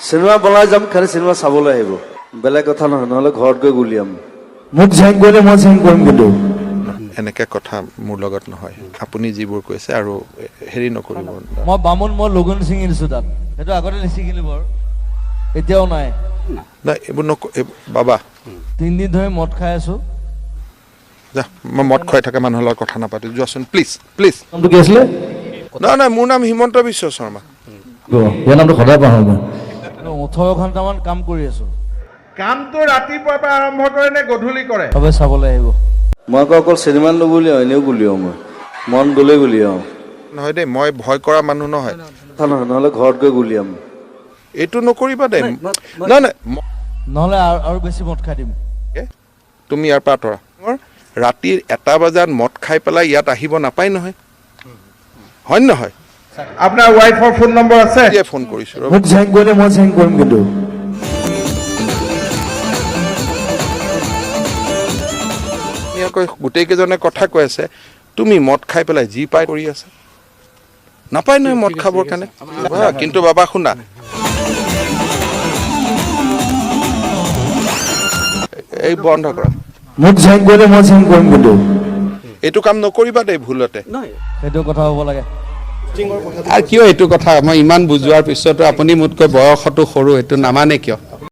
Cinema বনাই যাম, খালি চিনেমা চাবলৈ আহিব, বেলেগ কথা নহয়, নহ'লে ঘৰত গৈ গুলিয়াম। মোক জইন কৰিলে মই জইন কৰিম কিন্তু। এনেকৈ কথা মোৰ লগত নহয়। আপুনি যিবোৰ কৈছে আৰু হেৰি নকৰিব। মই বামুণ, মই লগুণ ছিঙি দিছোঁ তাত, সেইটো আগতে নিছিঙিলো বাৰু, এতিয়াও নাই। নাই, এইবোৰ নক বাবা। 3 দিন ধৰি মদ খাই আছোঁ। যা, মই মদ খুৱাই থকা মানুহৰ লগত কথা নাপাতো। যোৱাচোন, প্লিজ প্লিজ। নামটো কি আছিলে? নহয় নহয়, মোৰ নাম হিমন্ত বিশ্ব শৰ্মা। ইয়াৰ নামটো সদায় পাহৰো মই। 18 ঘণ্টামান কাম কৰি আছোঁ। কামটো ৰাতিপুৱাৰ পৰা আৰম্ভ কৰে নে গধূলি কৰে? চবে চাবলৈ আহিব। মই আকৌ অকল চিনেমাত নুগুলিয়াওঁ, এনেও গুলিয়াওঁ মই, মন গ'লেই গুলিয়াওঁ। নহয় দেই, মই ভয় কৰা মানুহ নহয়। কথা নহয়, নহ'লে ঘৰত গৈ গুলিয়াম। এইটো নকৰিবা দেই। নহয় নহয়, নহ'লে আৰু বেছি মদ খাই দিম। তুমি ইয়াৰ পৰা আঁতৰা। ৰাতি 1 বজাত মদ খাই পেলাই ইয়াত আহিব নাপায় নহয়, হয় নে নহয়? আপোনাৰ ৱাইফৰ ফোন নম্বৰ আছে? এতিয়াই ফোন কৰিছোঁ, ৰ'ব। মোক জইন কৰিলে মই জইন কৰিম কিন্তু। ধুনীয়াকৈ গোটেইকেইজনে কথা কৈ আছে, তুমি মদ খাই পেলাই যি পাই কৰি আছা। নাপায় নহয় মদ খাবৰ কাৰণে। হা, কিন্তু বাবা শুনা, এই বন্ধ কৰা। মোক জইন কৰিলে মই জইন কৰিম কিন্তু। এইটো কাম নকৰিবা দেই ভুলতে। সেইটো কথা হ'ব লাগে। আৰু কিয় এইটো কথা মই ইমান বুজোৱাৰ পিছতো আপুনি মোতকৈ বয়সতো সৰু, এইটো নামানে কিয়?